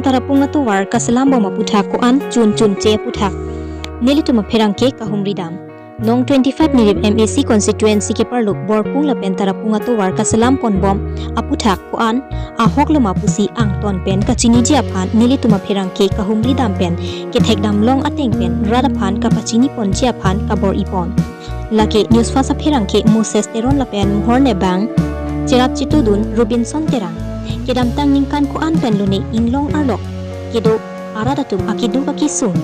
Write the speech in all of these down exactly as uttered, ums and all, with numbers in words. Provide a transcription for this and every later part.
Tarapung atovar kaselam bom aputhak ko-an chun chunche aputhak nelitum apherangke kahumri dam. Non twenty-five nirip M A C constituency keparlo Borpung lapen Tarapung atovar kaselam pon bom aputhak ko-an ahok loma pusi angton pen kachiniji aphan nelitum apherangke kahumri dam pen kethek dam long ateng pen rat aphan kapachini ponji aphan kabor-i pon. Lake News Fast apherangke Moses Teron lapen mohor nebang cherap chitudun Robinson Terang. Kedamtang ningkan ko-an pen lone inglong arlo kedo arat atum akeduk akesung,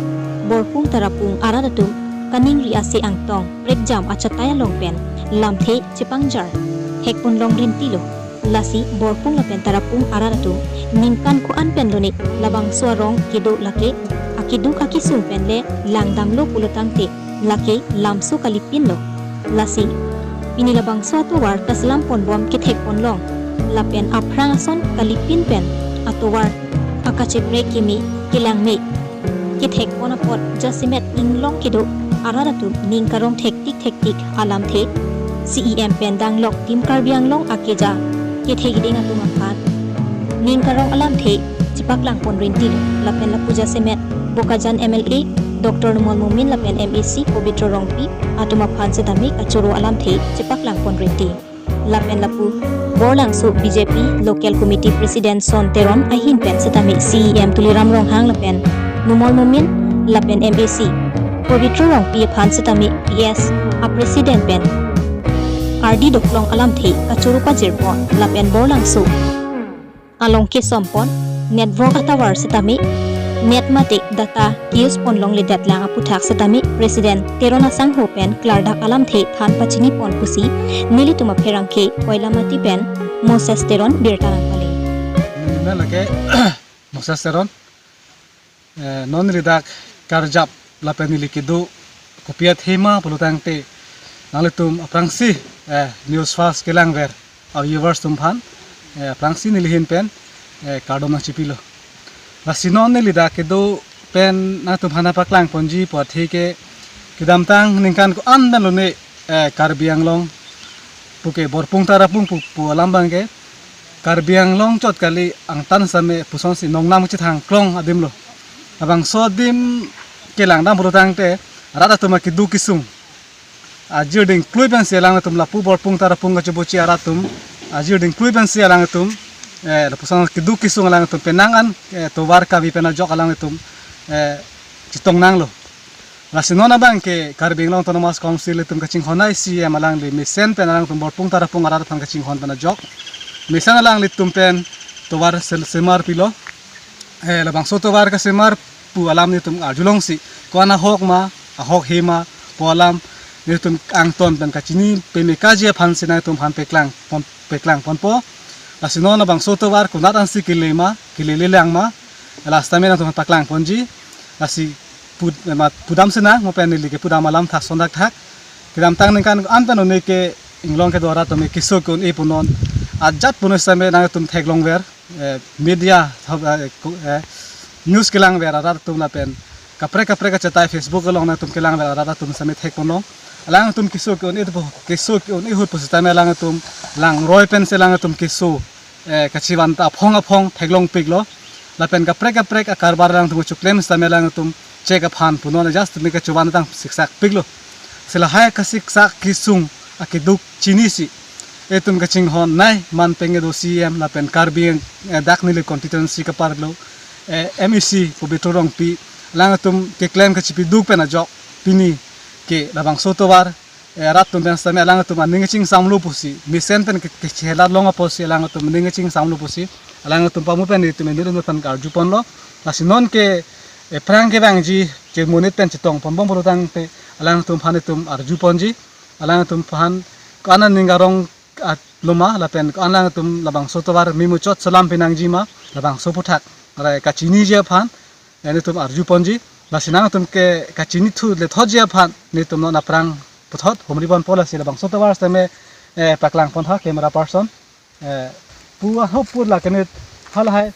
Borpung Tarapung arat atum kaningri ase angtong prekjam achatai along pen lamthe chepangjar thekpon long rintilo. Lasi Borpung lapen Tarapung arat atum ningkan ko-an pen lone labangso arong kedo lake akeduk akesung pen le langdamlo pulotangte lake lamso kalipinlo. Lasi pini labangso atovar kaselam pon bom kethek pon long lapen aphrang ason kalipin pen atovar akacheprek keme kelangme kethek pon apot jasemet inglong kedo arat atum ning karong thektik thektik alamthe C E M pen danglok Team Karbi Anglong akeja kethe keding atum aphan ning karong alamthe chepaklang pon rintilo. Lapen lapu jasemet Bokajan M L A Doctor Numal Momin lapen M A C Pobitro Rongpi atum aphan setame kachoro alamthe chepaklang pon rinti. Lapen lapu Borlangso B J P Local Committee President Son Teron ahin pen setame C E M Tuliram Ronghang lapen Numal Momin lapen M A C Pobitro Rongpi aphan setame P S a President pen ardi doklong alamthe kachoro pajir pon lapen Borlangso along kesom pon network atovar setame net mate data use pon longledet lang aputhak setame President Teron asangho pen klardak alamthe than pachini pon pusi nelitum apherangke Koilamati pen Moses Teron birta nangpale. Neli lake Moses Teron. Eh, non neli dak karjap lapen neli kedo kopi athe ma pulotangte nanglitum aphrangsi, eh, News Fast kelangver a viewers atum aphan, eh, aphrangsi neli ahin pen, eh, kardom nangchipilo. Lasi non neli dak kedo pen nangtum aphan paklang ponji pu athe ke kedamtang ningkan ko-an pen lone, eh, Karbi Anglong puke Borpung Tarapung pu, pu alam abangke Karbi Anglong chot kali angtan same pusonsi nongnam kachethang klong adim lo. Labangso adim kelangdam pulotangte rat atum akeduk kesung ajir dingklui pensi alangtum lapu Borpung Tarapung kachobochi arat atum ajir dingklui pensi alangtum, eh, lapuson keduk kesung alangtum penang an, eh, tovar kave pen ajok alangtum, eh, chetong nanglo. Lasi non abangke Karbi Anglong Autonomous Council atum kachinghon ai C E M alangli mesen pen alangtum Borpung Tarapung arat aphan kachinghon pen ajok mesen alanglitum pen tovar sel semar pilo. Eh, labangso tovar kasemar pu alam nelitum arjulongsi ko-an ahok ma, ahok he ma pu alam nelitum angton pen kachini peme kaji aphansi nangtum aphan peklang pon, peklang ponpo. Lasi non labangso tovar konat ansi kele ma, kelele lang ma, last time nangtum aphan paklang ponji. Lasi pud-, ma pudam sena mo pen neli kepudam alam thak sondak thak. Kedamtang ningkan an pen lone ke inglong kedo arat atum keso ke-un-e punon ajat punon same nangtum theklongver, eh, media thap, eh, ku-, eh, news kelangver arat atum lapen kaprek kaprek achatai Facebook along nangtum kelangver arat atum same thek ponlong. Alangtum keso ke-un-e pu, keso ke-un-e ahut pusitame alangtum langroi pensi alangtum keso, eh, kachevan ta aphong aphong theklongpiklo. Lapen kaprek kaprek akarbar alangtum choklem sitame alangtum chek aphan punon just me kachevan ta siksakpiklo. Si lahai kasiksak kesung akeduk chinisi itum kachinghon nai man penge do C E M lapen Karbi, eh, dak neli constituency kaparlo, eh, M A C Pobitro Rongpi alangtum keklem kachipiduk pen ajok pini ke labangso tovar, eh, arat atum pen sitame alangtum aning kachingsamlo pusi mesen pen ke, kechelar long apotsi alangtum aning kachingsamlo pusi alangtum pamu pen itum neli pen karju ponlo. Lasi non ke, eh, aphrang kevangji chemonit pen chetong pon bom pulotangte alangtum aphan itum arju ponji. Alangtum aphan ko-an aning arong at loma lapen ko-an alangtum labangso tovar memuchot selam pinangji ma labangso aputhak rai kachiniji aphan, eh, nelitum arju ponji. Lasi nangtum ke kachinithu lethotji aphan nelitum non aphrang puthot humri ponpo. Lasi labangso tovar sitame, eh, paklang pon tha camera person. Eh, pu ahop pu la kenit halahai.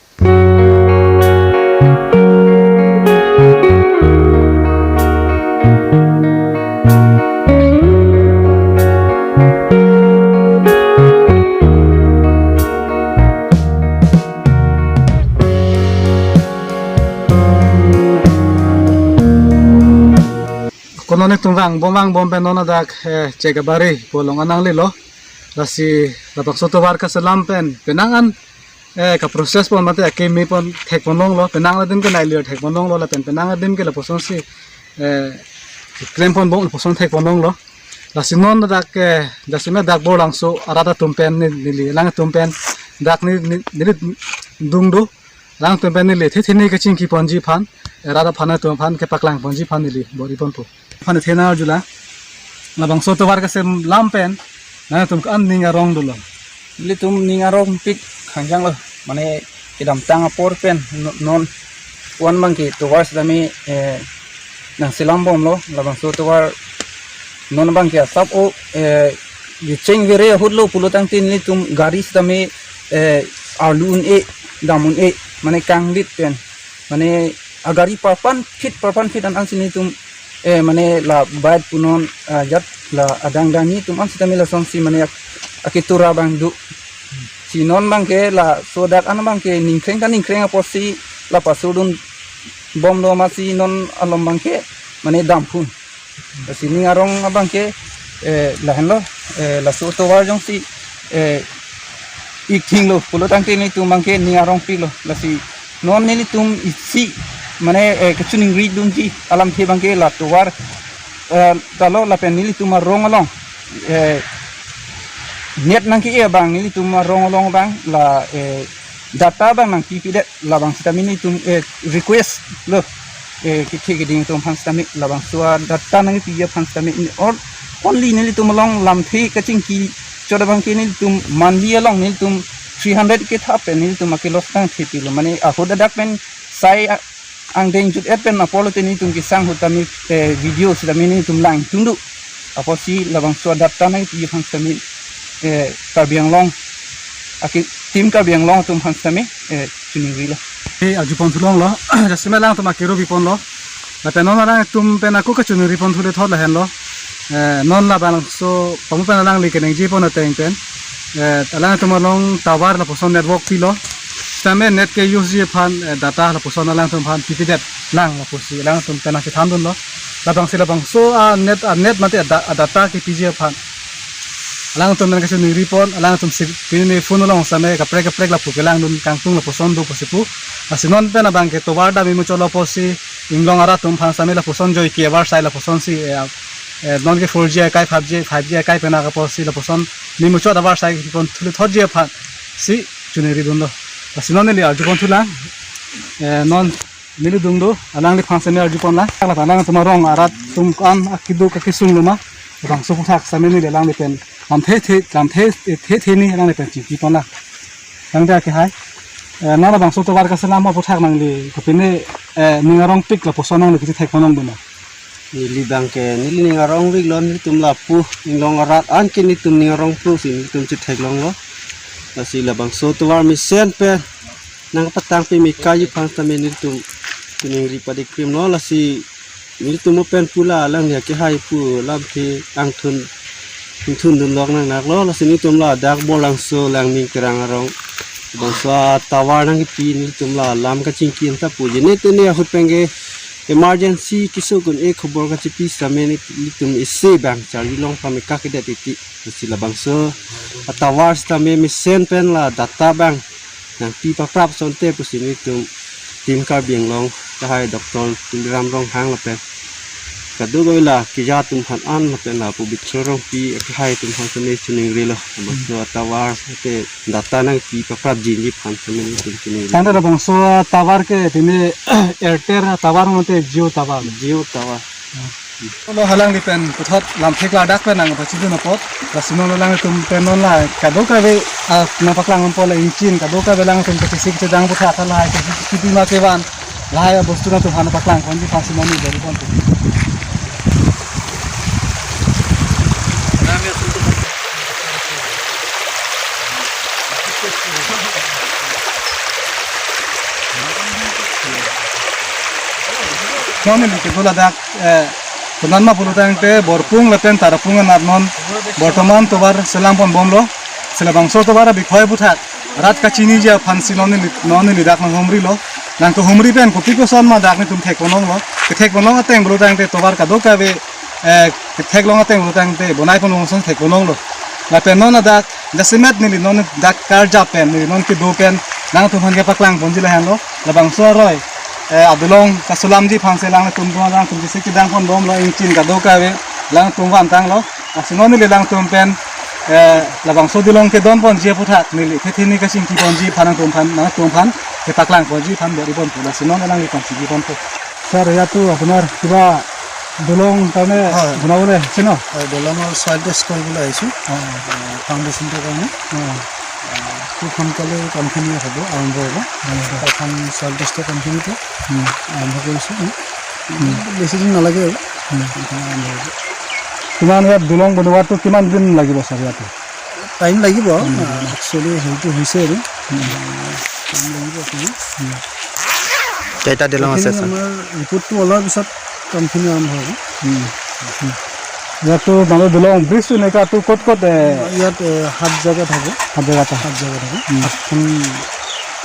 Kono netum vangbom vangbom pen non ladak, eh, Chekabari pu along an nanglelo. Lasi labangso tovar kaselam pen penang an, eh, kaprocess pon mate akeme pon thekpon longlo, penang adim ke nai lir thekpon longlo, lapen penang adim ke lapuson si, eh, klem pon bom lapuson thekpon longlo. Lasi non ladak, eh, jasemet dak Borlangso arat atum pen ne-, neli, alangtum pen dak ne-, ne-, neli dung do. Alangtum pen neli the the ne kachingki ponji aphan, eh, rat aphan atum aphan kepaklang ponji aphan neli bor-i ponpo. Aphan the na arjulang. Labangso tovar kaselam pen nangtum ko-an ning arong dolo? Nelitum ning arongpik khangjanglo. Mane kedamtang apor pen no-, non ko-an abangke tovar sitame, eh, nangselam bomlo, labangso tovar non abangke asap o, eh, kecheng vere ahutlo pulo tangte nelitum gari sitame, eh, arlu un-e, dam un-e, mane kanglit pen, mane agari parpan phit parpan phit an ansi nelitum, eh, mane la bike punon, ah, jat la adang dang nelitum an sitame lasonsi mane ak-, akitura abang do. Si non abangke laso adak an abangke ningkreng ta ningkreng apotsi la pasurdun bomlo, masi non alom abangke mane damphun. Lasi ning arong abangke, eh, lahenlo, eh, laso tovar jongsi, eh, ik thinglo pulo tangte nelitum abangke ning arongpiklo. Lasi non nelitum isi mane, eh, kachiningri dunji alamthe abangke la tovar, eh, ta lo lapen nelitum arong along, eh, net nangke-e abang, nelitum arong along abang la, eh, data abang nangpipedet, labang sitame nelitum, eh, request lo, eh, kethe keding atum aphan sitame, labangso adata nangpiji aphan sitame, or only nelitum along lamthe kachingki chot abangke nelitum monthly along nelitum three hundred kethap pen nelitum ake loss nangthepiklo, mane ahut adak pen sai a-, angdeng jut-et pen apor lote nelitum kesang ahut tame, eh, video sitame nelitum langdun do. Apotsi labangso adata nangpiji aphan sitame, eh, Karbi Anglong, ake Team Karbi Anglong atum aphan sitame, eh, chiningrilo. Eh, arjupon thulonglo, jasemet alangtum akero piponlo. Lapen non alangtum pen ako kachiningri pon thule thot lahenlo. Eh, non labangso pamu pen alangli keningje pon ateng pen, eh, alangtum along tovar lapuson network pilo. Sitame net ke-use ji aphan, eh, data lapuson alangtum aphan pipedet lang lapusi alangtum pen nangchethan dunlo. Labangsi labangso a net, a net mate ada-, adata kepiji aphan alangtum pen kachiningri pon, alangtum si pini phone along sitame kaprek kaprek lapu kelangdun kangtung lapuson do pusi pu. Lasi non pen abangke tovar dam imuchotlo pusi inglong arat atum aphan sitame lapuson joike avarsai lapusonsi, eh, eh, non ke four G akai, five G, five G akai pen akapusi lapuson imuchot avarsai pon thule thotji aphansi chiningri dunlo. Lasi non neli arjupon thulang, eh, non neli dung do, alangliphan sitame arjupon lang. Lapen alangtum arong arat atum ko-an akeduk akesung loma, labangso aphuthak sitame neli alangli pen lamthe the, lamthe the the ne alangli pen chingki pon lang. Tangte akehai, eh, non labangso tovar kaselam aphuthak nangli kopine, eh, ning arongpik lapuson nangli kachethek pon longdunlo? Neli abangke, neli ning arongpiklo, nelitum lapu inglong arat an ke nelitum ning arongpro si nelitum chetheklonglo. Lasi labangso tovar mesen pen nangpatang pemekaji aphan sitame nelitum chiningri padi krimlo, lasi nelitum mo pen pu la alangli akehai pu lamthe angthun, angthun dunlok nangnaklo, lasi nelitum ladak Borlangso Langming Terang arong bangso atovar nangkepi nelitum la lam kachingki anta pu, jene tene ahut penke emergency keso kun e khobor kachipi sitame nelitum isi abang charli long pameka kedet titi. Lasi labangso atovar sitame mesen pen la data abang nangpi paprap asonte pusi nelitum Team Karbi Anglong akehai Doctor Tuliram Ronghang lapen kadokave la keja atum aphan an lapen la Pobitro Rongpi akehai atum aphan sitame chiningrilo. Labangso atovar mate data nangpi paprapji aphan sitame nelitum chiningri. Tangte labangso tovar ke pine Airtel tovar mate Jio tovar? Jio tovar. Lo alangli pen puthot lamthe klardak pen nangpachidun apot, lasi non alangtum pen non la kadokave, ah, nangpaklang ponpo la engine kadokave alangtum kachesik chedang puthot lahai kachesik ma kevan lahai abostu nangtum aphan paklang ponji aphansi non neli bor-i ponpo. Non neli kedo ladak, eh, konatma pulo tangte Borpung lapen Tarapung anat non bortoman tovar selam pon bomlo. Si labangso tovar abikhoy aphuthak rat kachiniji aphansi non neli, non neli dak nanghumrilo. Nangkehumri pen kopi koson ma dak netum thek pon longlo. Kethek pon long ateng pulo tangte tovar kadokave eh, theklong ateng lo tangte bonai pon longson theklong lo. Lapen non adak jasemet neli non dak karjap pen neli non kedo pen nangtumphan kepaklang ponji lahenlo. Labangso aroi, eh, adolong kaselamji aphansi nangtum do nangtum kisi kedang pon bomlo, ingchin kadokave nangtum vantanglo. Lasi non neli nangtum pen, eh, labangso dolong kedon ponji aphuthak neli thethe ni kachingki ponji aphan nangtumphan nangtumphan kepaklang ponji aphan bor-i ponpo. Lasi non nangli phan chingki ponpo. Sir, ইয়াততো আপোনাৰ কিবা দলং কাৰণে হয়। বনাবলৈ আহিছে ন? হয়, দলঙৰ ছইল টেষ্ট কৰিবলৈ আহিছোঁ। অ। আহ, ফাউণ্ডেশ্যনটোৰ কাৰণে। অ। আহ, খুব সোনকালে কামখিনি হ'ব, আৰম্ভ হ'ব। হয়, হয়। প্ৰথম ছইল টেষ্টৰ কামখিনিতো উম। আৰম্ভ কৰিছোঁ। উম। বেছি দিন নালাগে আৰু। উম। কামখিনি আৰম্ভ হ'ব। কিমান ইয়াত দলং বনোৱাটো কিমান দিন লাগিব ছাৰ ইয়াতে? টাইম লাগিব। উম। আহ, একচুৱেলি হেৰিটো হৈছে আৰু। উম। আহ, টাইম লাগিব অকণমান। উম। কেইটা দলং আছে, এইখিনি ছাৰ? আমাৰ ৰিপৰ্টটো ওলোৱাৰ পিছত কামখিনি আৰম্ভ হ'ব। উম। উম। ইয়াততো মানে দলং ব্ৰিজটো এনেকুৱাতো ক'ত ক'ত, এ, ইয়াত, এ, সাত জেগাত হ'ব। সাত জেগাত হ'ব। সাত জেগাত হ'ব। উম। সাতখন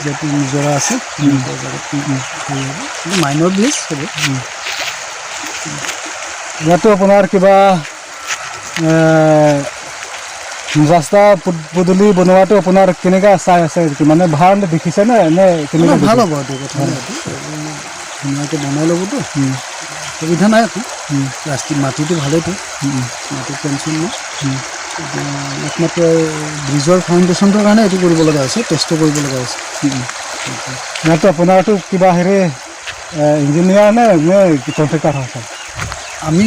যিহেতু নিজৰা আছে, উম। তেনেকুৱা জেগাত উম। হেৰি হ'ব। এইটো মাইনৰ ব্ৰিজ হ'ব। উম। ইয়াতো আপোনাৰ কিবা এ, ৰাস্তা পদ-, পদূলি বনোৱাটো আপোনাৰ কেনেকা চাই আছে? কি মানে ভাল দেখিছে নে, নে কেনেকা নাই, ভাল দেখিছে? হ'ব এইটো কথা নাই এইটো। ধুনীয়াকে বনাই ল'বতো। উম। অসুবিধা নাই একো। উম। ৰাস্তা, মাটিটো ভালেইতো। উম। মাটিৰ টেনচন নাই। উম। এতিয়া একমাত্ৰ ব্ৰিজৰ ফাউণ্ডেশ্যনটোৰ কাৰণে এইটো কৰিব লগা হৈছে, টেষ্টটো কৰিব লগা হৈছে। উম। ইয়াতো আপোনাৰতো কিবা হেৰি এ, ইঞ্জিনিয়াৰ নে, নে কণ্ট্ৰেক্টৰ হয়, ছাৰ? আমি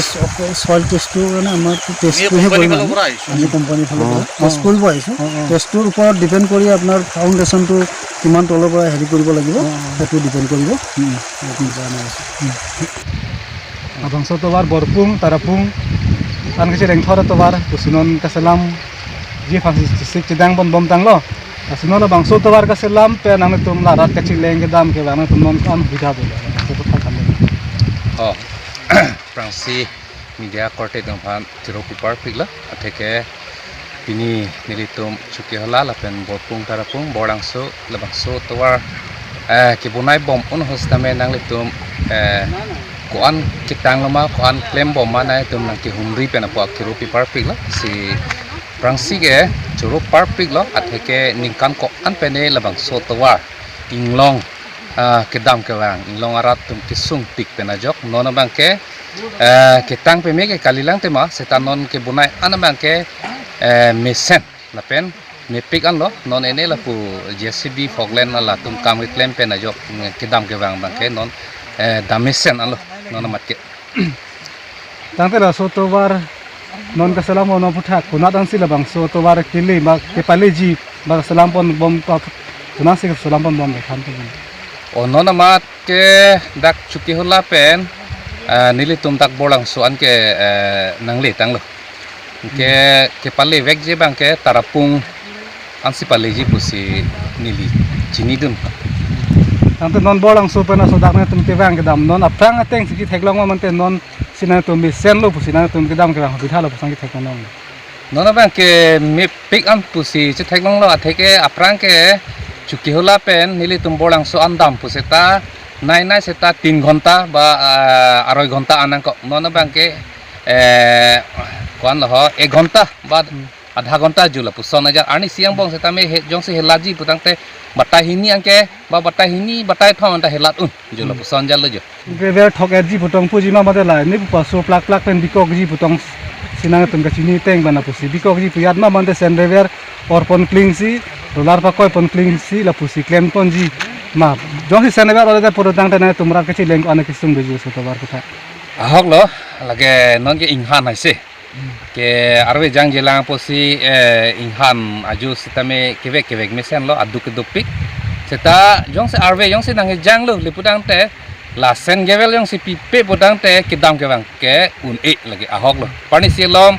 চ-, অকল ছইল টেষ্টটোৰ কাৰণে আমাৰতো টেষ্টটোহে কৰিম আমি। আমি কোম্পানীৰ ফালৰ পৰা। অ। টেষ্ট কৰিব আহিছোঁ। অ, অ। টেষ্টটোৰ ওপৰত ডিপেণ্ড কৰি আপোনাৰ ফাউণ্ডেশ্যনটো কিমান তলৰ পৰা হেৰি কৰিব লাগিব, অ, অ। সেইটো ডিপেণ্ড কৰিব। উম। সেইটো জনাই আছোঁ। উম। Labangso atovar Borpung, Tarapung an kachirengthor atovar pusi non kaselamji aphansi chesik chedang pon bomtanglo. Lasi non labangso atovar kaselam pen nangtum la rat kachileng kedam kevang nangtum non ko-an subidha dolo? Labangso atovar kaselam. Oh, aphrangsi media korte atum aphan choro-pepar piklo, atheke pini nelitum Chokihola lapen Borpung Tarapung Borlangso labangso atovar, eh, kebonai bom un ahut sitame nanglitum, eh, ko-an ketang loma, ko-an klem bom ma nangtum nangkehumri pen apot choro-pepar piklo. Si aphrangsi ke choro-pepar piklo, atheke ningkan ko-an pen labangso atovar inglong, ah, kedam kevang, inglong arat atum kesung pik pen ajok non abangke, eh, ketang peme ke kalilang tema, seta non kebonai an abangke, eh, mesen lapen mepik anlo, non ene lapu J C B, Falkland latum kam keklem pen ajok, mm, kedam kevang abangke non, eh, dam mesen anlo, non amat ke. Tangte laso atovar non kaselam pon aphuthak konat ansi labangso atovar kele ma kepaleji ma kaselam pon bom pa konatsi kaselam pon bom le than pon? Oh, non amat ke dak Chokihola pen, eh, nelitum dak Borlangso an ke, eh, nangletanglo. Ke, hmm, kepalevekji abangke Tarapung ansi paleji pusi neli chinidun. Tangte non Borlangso pen laso dak nangtum kevang kedam non aphrang atengsi ketheklong ma mate nonsi nangtum mesenlo pusi nangtum kedam kevang subidhalo pusi nangtum ketheklong? Non abangke mepik an pusi chetheklonglo, atheke aphrang ke Chokihola pen nelitum Borlangso an dam puseta nai nai seta tin ghonta ba, ah, aroi ghonta an nangkok. Non abangke, eh, ko-an lo ho, ek ghonta ba, hmm, adha ghonta jo lapuson ajat. Arnisi angbong setame he, jongsi helatji putangte batai hini anke ba batai hini batai thom anta helat un jo, hmm, lapuson ajat lo jo. Gravel thok-etji pu tong puji ma mate la ne pu paso plak plak pen bikokji pu tongsi nangtum kachini ateng bana pusi bikokji pu ajat ma mate sand gravel or pon klingsi, roller pakoi pon klingsi lapusi klem ponji ma. Jongsi sand gravel or-e puro tangte nangtum rat kachileng ko-an kesung doji laso atovar aphuthak? Ahok lo, lake non ke inghan haise. Ke arve jangjelang pusi, eh, inghan ajo sitame kevek kevek mesenlo, aduk keduk pik. Seta jongsi arve jongsi nangjanglo le putangte, la sand gravel jongsi pipe putangte kedam kevang ke un-e lake ahok lo. Arnisi alom,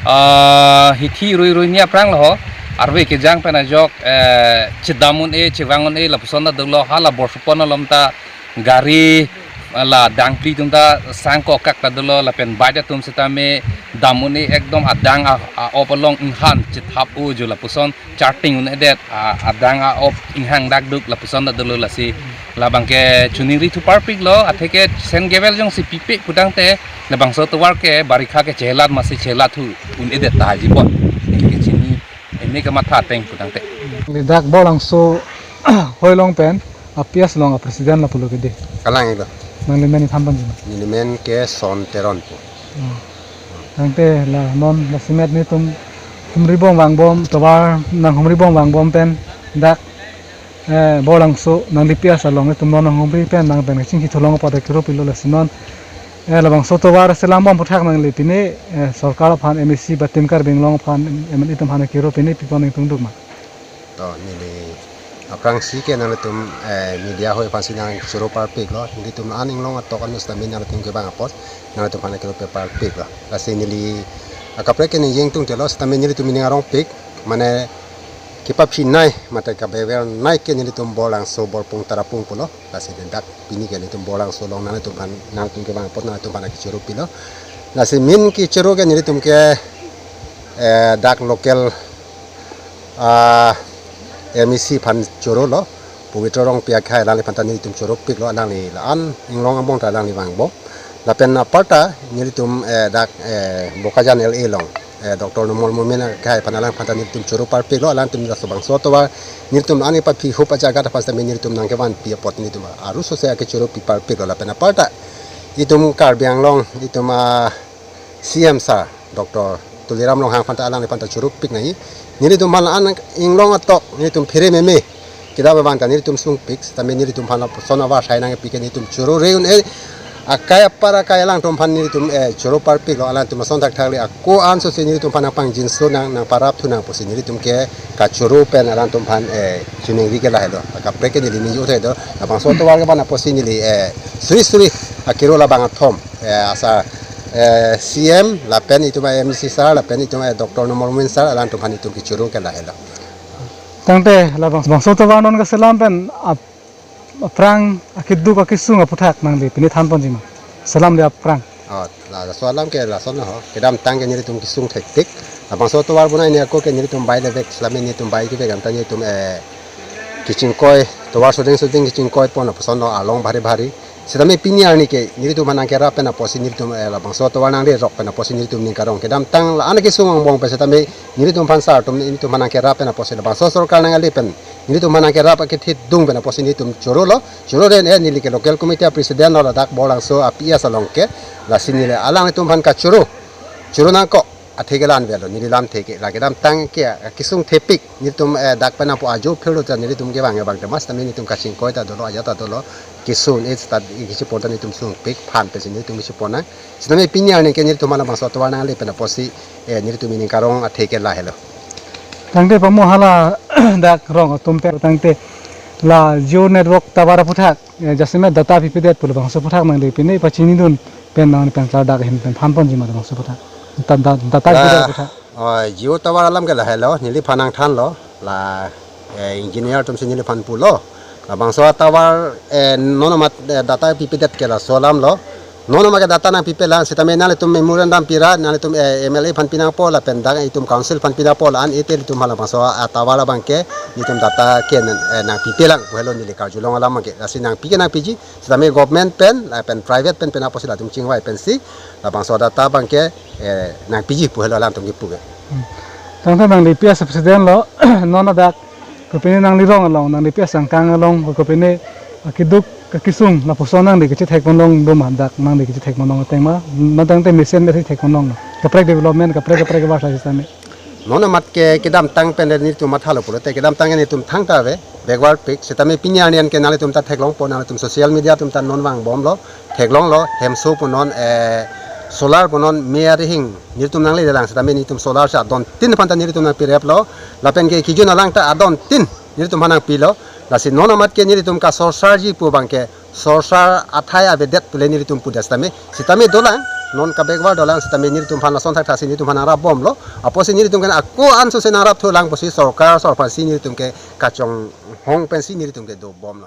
ah, hithi rui rui ni aphrang lo ho, arve kejang pen ajok, eh, chedam un-e, chevang un-e lapuson ta dolo, hala Borsupon alom ta gari la dangpli atum ta sangkok kak ta dolo lapen bike atum sitame dam un-e ekdom adang a, a-op along inghan chethap-o jo lapuson charting un-edet a, adang a-op inghang dakduk lapuson ta dolo lasi Labang ke choningri thu parpik lo, atheke Saint Gabriel jongsi pipe putangte, labangso tovar ke barikha ke chelat masi chelat thu un-edet tahai jipon. Neli ke chini, eme ke matha ateng putangte. Neli dak Borlangso hoi along pen, a P S along a president lapulo ke dei. Kalang ilo. Nangli men than ponji ma? Neli men ke Son Teron pu. Hmm. Tangte la non la simet nelitum humri bom vangbom, tovar nanghumri bom vangbom pen dak, eh, Borlangso nangli P S along nelitum non nanghumri pen nang pen kachingki thu long apot kiro pilo, lasi non, eh, labangso tovar selam bom aphuthak nangli pine, eh, sorkar aphan, M A C ba Team Karbi Anglong aphan, M L A atum aphan kiro pine pipon nangtungduk ma? To neli aphrangsi ke nanglitum, eh, media hoi aphansi nangchoro parpik lo, nelitum an inglong atok anus tame nanglitum kevang apot, nanglitum aphan kiro pe parpik lo. Lasi neli akaprek ke neli jeng tungte lo, sitame nelitum ining arongpik, mane kepaphi nei, mate kabewer nei ke nelitum Borlangso Borpung Tarapung pulo, lasi dak pini ke nelitum Borlangso along nanglitum aphan, nanglitum kevang apot nanglitum aphan kechoro pilo. Lasi main kechoro ke nelitum ke, eh, dak local ah, M A C aphan choro lo, Pabitra Rongpi akhai alangliphan ta nelitum choro piklo, alangli la-an inglong angbong ta alangli vangbom. Lapen aparta nelitum, eh, dak, eh, Bokajan L A along, eh, Doctor Numal Momin akhai aphan alangphan ta nelitum choro parpiklo, alangtum laso bangso tovar nelitum ani paphi hup ajaga ta pas ta nelitum nangkevanpi apot nelitum aru sose akechoro pi parpiklo, lapen aparta itum Karbi Anglong, itum, ah, C M sir, Doctor Tuliram Ronghang aphan ta alangliphan ta choro pik nai. Nelitum aphan an inglong atok, nelitum phere meme kedam abang ta nelitum sungpik, sitame nelitum aphan lapuson avar sai nangpi ke nelitum choro re un-e, akai apar akai alangtum aphan nelitum, eh, choro parpiklo, alangtum ason thakthak le ako an sose nelitum aphan nangpangjinso nang, nangparap thu nang pusi nelitum ke kachoro pen alangtum aphan, eh, choningri ke lahelo. Akaprek ke neli ningje thekdo, labangso tovar kevang apotsi neli, eh, suri suri akiro labang athom, eh, asar, eh, C M, lapen itum M A C sir, lapen itum, eh, Doctor Numal Momin sir, alangtum aphan itum kechoro ke lahelo. Tangte labang, bangso tovar non keselam pen ap-, aphrang akeduk akesung aphuthak nangli pini than ponji ma? Selam le aphrang. Oh, la, laso alam ke lason ho. Kedamtang ke nelitum kesung thektik. Labangso tovar bonai ni ako ke nelitum bai levek, selama nelitum bai kevek anta nelitum, eh, kechingkoi, tovar soding soding kechingkoi pon lapuson lo along bhari bhari. Sitame pini arni ke nelitum aphan nangkerap pen apotsi nelitum, eh, labangso tovar nangle rok pen apotsi nelitum ning karong. Kedamtang la-an kesung angbong pen sitame nelitum aphan sar atum nelitum aphan nangkerap pen apotsi labangso sorkar nangale pen nelitum aphan nangkerap akethit dung pen apotsi nelitum choro lo. Choro ren, eh, neli ke local committee a president lo ladak Borlangso a P S along ke. Lasi neli alanglitum aphan kachoro, choro nangkok athe ke la-an avelo, neli lamthe ke, la kedamtang ke, eh, kesung thepik, nelitum, eh, dak pen apo ajo phirlo ta nelitum kevang kevang te mas, tame nelitum kachingkoi ta dolo, ajat ta dolo, kesun, eh, ta, eh, kechepon ta nelitum sungpik, phan pensi nelitum kechepon nang. Sitame pini arni ke nelitum aphan labangso tovar nangle pen apotsi, eh, nelitum ining karong athe ke lahelo. Tangte pamo hala dak rong atum pen tangte la Jio network tovar aphuthak, eh, jasemet data pipedet pu labangso aphuthak nangli pini pachinidun pen nang pen klardak ahin pen than ponji ma labangso aphuthak. Da-, da-, data, la, pipedet aphuthak. Oh, Jio tovar alam ke lahelo, neliphan nangthanlo, la, eh, engineer atumsi neliphan pulo. Labangso tovar, eh, non amat, eh, data pipedet ke laso alam lo. Non amat ke data nangpipe lang, sitame nanglitum memorandum pira, nanglitum, eh, M L A aphan pinangpo lapen dak itum council aphan pinangpo la-an ite ilitum hala bangso a tovar abang ke nelitum data ke nang, eh, nangpipe lang, pu helo neli karjulong alam abang ke. Lasi nangpi ke nangpiji, sitame government pen, lapen private pen pen apotsi latum chingvai pensi, labangso data abang ke, eh, nangpiji pu helo alangtum kipu ke. Hmm. Tangte nangli P S president lo, non adak, kopine nangli rong along, nangli P S angkang along, kopine akeduk, akesung, lapuson nangli kachethek ponlong do ma dak, nangli kachethek ponlong ateng ma, ma tangte mesen mesen thek ponlong. Kaprek development, kaprek kaprek kevang sa sitame. Non amat ke kedamtang pen nelitum mathalo pulote kedamtang nelitum thangta ave, backward pik, sitame pini arni an ke nanglitum ta theklongpo, nanglitum social media atum ta non vangbomlo, theklonglo, hemso pu non, eh, solar pu non me arihing nelitum nangle lang, sitame nelitum solar si adon tin aphan ta nelitum nangpireplo, lapen ke kijun alang ta adon tin nelitum aphan nangpilo, lasi non amat ke nelitum kasorsarji pu abang ke sorsar athai avedet pule nelitum pudet sitame, sitame dolang, non ka backward dolang, sitame nelitum aphan lason thakthak si nelitum aphan nangrapbomlo, apotsi nelitum ke ako an sose nangrap thulang pusi sorkar sor aphansi nelitum ke kachonghong pensi nelitum ke dobomlo.